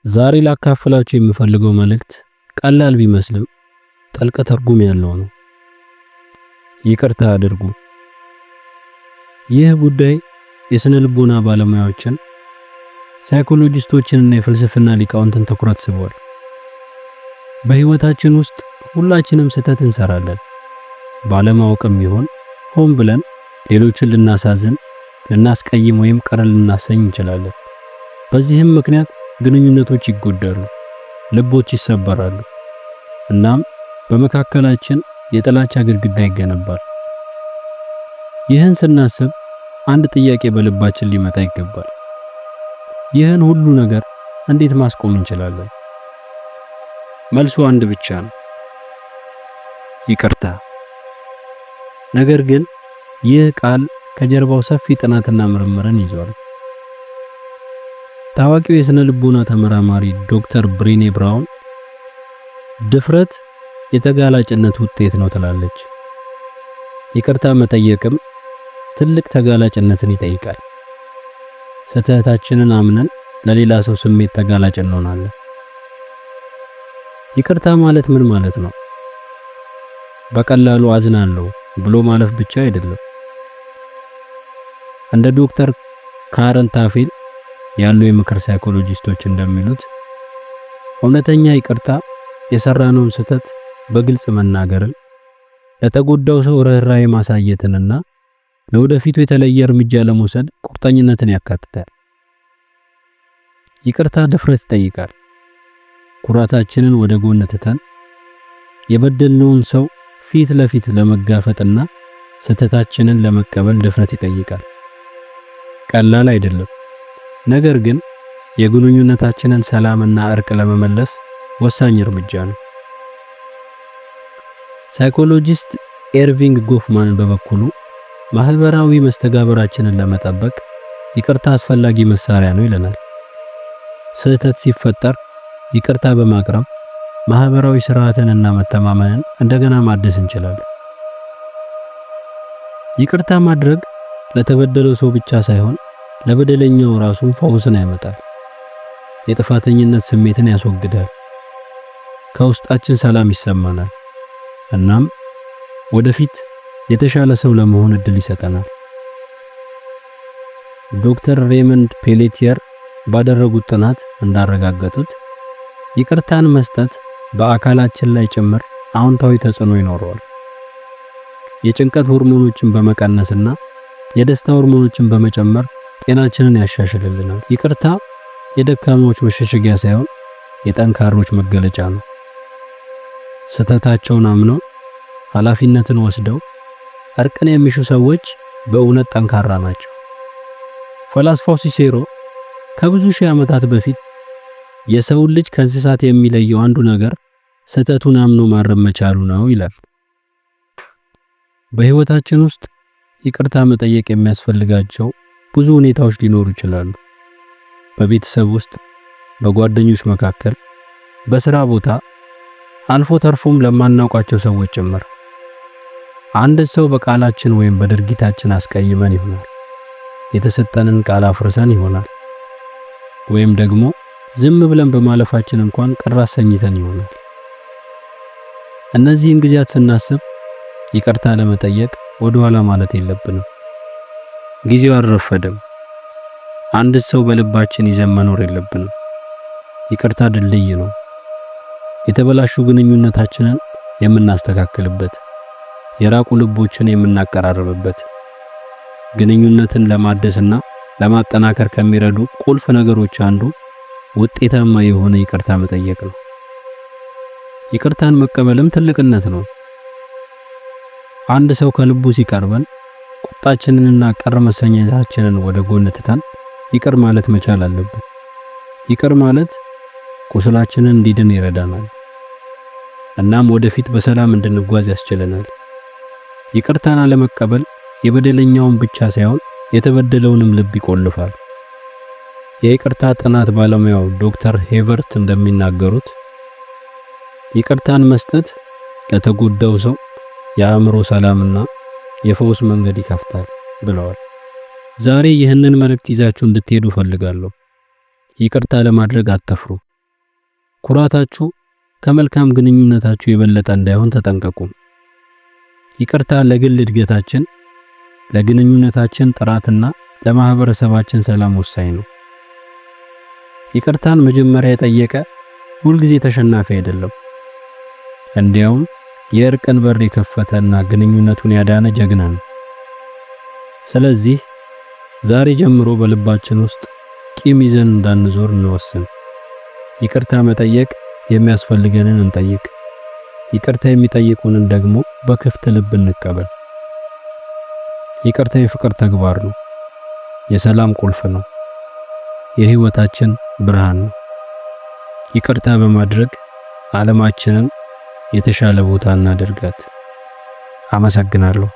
ዛሬ ላካፍላችሁ የምፈልገው መልእክት ቀላል ቢመስልም ጥልቅ ትርጉም ያለው ነው። ይቅርታ አድርጉ። ይህ ጉዳይ የስነ ልቦና ባለሙያዎችን፣ ሳይኮሎጂስቶችንና የፍልስፍና ሊቃውንትን ትኩረት ስቧል። በህይወታችን ውስጥ ሁላችንም ስህተት እንሰራለን። ባለማወቅም ይሆን ሆን ብለን ሌሎችን ልናሳዝን፣ ልናስቀይም ወይም ቅር ልናሰኝ እንችላለን። በዚህም ምክንያት ግንኙነቶች ይጎዳሉ፣ ልቦች ይሰበራሉ። እናም በመካከላችን የጥላቻ ግድግዳ ይገነባል። ይህን ስናስብ አንድ ጥያቄ በልባችን ሊመጣ ይገባል። ይህን ሁሉ ነገር እንዴት ማስቆም እንችላለን? መልሱ አንድ ብቻ ነው፣ ይቅርታ። ነገር ግን ይህ ቃል ከጀርባው ሰፊ ጥናትና ምርምርን ይዟል። ታዋቂው የስነ ልቦና ተመራማሪ ዶክተር ብሪኔ ብራውን ድፍረት የተጋላጭነት ውጤት ነው ትላለች። ይቅርታ መጠየቅም ትልቅ ተጋላጭነትን ይጠይቃል። ስህተታችንን አምነን ለሌላ ሰው ስሜት ተጋላጭ እንሆናለን። ይቅርታ ማለት ምን ማለት ነው? በቀላሉ አዝናለሁ ብሎ ማለፍ ብቻ አይደለም። እንደ ዶክተር ካረን ታፌል ያሉ የምክር ሳይኮሎጂስቶች እንደሚሉት እውነተኛ ይቅርታ የሰራነውን ስህተት በግልጽ መናገርን፣ ለተጎዳው ሰው ርህራሄ ማሳየትንና ለወደፊቱ የተለየ እርምጃ ለመውሰድ ቁርጠኝነትን ያካትታል። ይቅርታ ድፍረት ይጠይቃል። ኩራታችንን ወደ ጎን ትተን የበደልነውን ሰው ፊት ለፊት ለመጋፈጥና ስህተታችንን ለመቀበል ድፍረት ይጠይቃል። ቀላል አይደለም። ነገር ግን የግንኙነታችንን ሰላምና እርቅ ለመመለስ ወሳኝ እርምጃ ነው። ሳይኮሎጂስት ኤርቪንግ ጎፍማን በበኩሉ ማህበራዊ መስተጋብራችንን ለመጠበቅ ይቅርታ አስፈላጊ መሳሪያ ነው ይለናል። ስህተት ሲፈጠር ይቅርታ በማቅረብ ማህበራዊ ስርዓትንና መተማመንን እንደገና ማደስ እንችላለን። ይቅርታ ማድረግ ለተበደለው ሰው ብቻ ሳይሆን ለበደለኛው ራሱን ፈውስን ያመጣል። የጥፋተኝነት ስሜትን ያስወግዳል። ከውስጣችን ሰላም ይሰማናል። እናም ወደፊት የተሻለ ሰው ለመሆን እድል ይሰጠናል። ዶክተር ሬመንድ ፔሌቲየር ባደረጉት ጥናት እንዳረጋገጡት ይቅርታን መስጠት በአካላችን ላይ ጭምር አዎንታዊ ተጽዕኖ ይኖረዋል። የጭንቀት ሆርሞኖችን በመቀነስና የደስታ ሆርሞኖችን በመጨመር ጤናችንን ያሻሽልልናል። ይቅርታ የደካማዎች መሸሸጊያ ሳይሆን የጠንካሮች መገለጫ ነው። ስህተታቸውን አምነው ኃላፊነትን ወስደው እርቅን የሚሹ ሰዎች በእውነት ጠንካራ ናቸው። ፈላስፋው ሲሴሮ ከብዙ ሺህ ዓመታት በፊት የሰውን ልጅ ከእንስሳት የሚለየው አንዱ ነገር ስህተቱን አምኖ ማረም መቻሉ ነው ይላል። በህይወታችን ውስጥ ይቅርታ መጠየቅ የሚያስፈልጋቸው ብዙ ሁኔታዎች ሊኖሩ ይችላሉ። በቤተሰብ ውስጥ፣ በጓደኞች መካከል፣ በስራ ቦታ፣ አልፎ ተርፎም ለማናውቃቸው ሰዎች ጭምር። አንድ ሰው በቃላችን ወይም በድርጊታችን አስቀይመን ይሆናል። የተሰጠንን ቃል አፍርሰን ይሆናል። ወይም ደግሞ ዝም ብለን በማለፋችን እንኳን ቅር አሰኝተን ይሆናል። እነዚህን ጊዜያት ስናስብ ይቅርታ ለመጠየቅ ወደ ኋላ ማለት የለብንም። ጊዜው አልረፈደም። አንድ ሰው በልባችን ይዘን መኖር የለብንም። ይቅርታ ድልድይ ነው። የተበላሹ ግንኙነታችንን የምናስተካክልበት፣ የራቁ ልቦችን የምናቀራርብበት፣ ግንኙነትን ለማደስና ለማጠናከር ከሚረዱ ቁልፍ ነገሮች አንዱ ውጤታማ የሆነ ይቅርታ መጠየቅ ነው። ይቅርታን መቀበልም ትልቅነት ነው። አንድ ሰው ከልቡ ሲቀርበን ቁጣችንንና ቅር መሰኘታችንን ወደ ጎን ትተን ይቅር ማለት መቻል አለብን። ይቅር ማለት ቁስላችንን እንዲድን ይረዳናል። እናም ወደፊት በሰላም እንድንጓዝ ያስችለናል። ይቅርታን አለመቀበል የበደለኛውን ብቻ ሳይሆን የተበደለውንም ልብ ይቆልፋል። የይቅርታ ጥናት ባለሙያው ዶክተር ሄቨርት እንደሚናገሩት ይቅርታን መስጠት ለተጎዳው ሰው የአእምሮ ሰላምና የፈውስ መንገድ ይከፍታል ብለዋል። ዛሬ ይህንን መልእክት ይዛችሁ እንድትሄዱ እፈልጋለሁ። ይቅርታ ለማድረግ አትፍሩ። ኩራታችሁ ከመልካም ግንኙነታችሁ የበለጠ እንዳይሆን ተጠንቀቁ። ይቅርታ ለግል እድገታችን፣ ለግንኙነታችን ጥራትና ለማህበረሰባችን ሰላም ወሳኝ ነው። ይቅርታን መጀመሪያ የጠየቀ ሁልጊዜ ተሸናፊ አይደለም። እንዲያውም የእርቅን በር የከፈተና ግንኙነቱን ያዳነ ጀግና ነው። ስለዚህ ዛሬ ጀምሮ በልባችን ውስጥ ቂም ይዘን እንዳንዞር እንወስን። ይቅርታ መጠየቅ የሚያስፈልገንን እንጠይቅ። ይቅርታ የሚጠይቁንን ደግሞ በክፍት ልብ እንቀበል። ይቅርታ የፍቅር ተግባር ነው። የሰላም ቁልፍ ነው። የህይወታችን ብርሃን ነው። ይቅርታ በማድረግ ዓለማችንን የተሻለ ቦታ እናደርጋት። አመሰግናለሁ።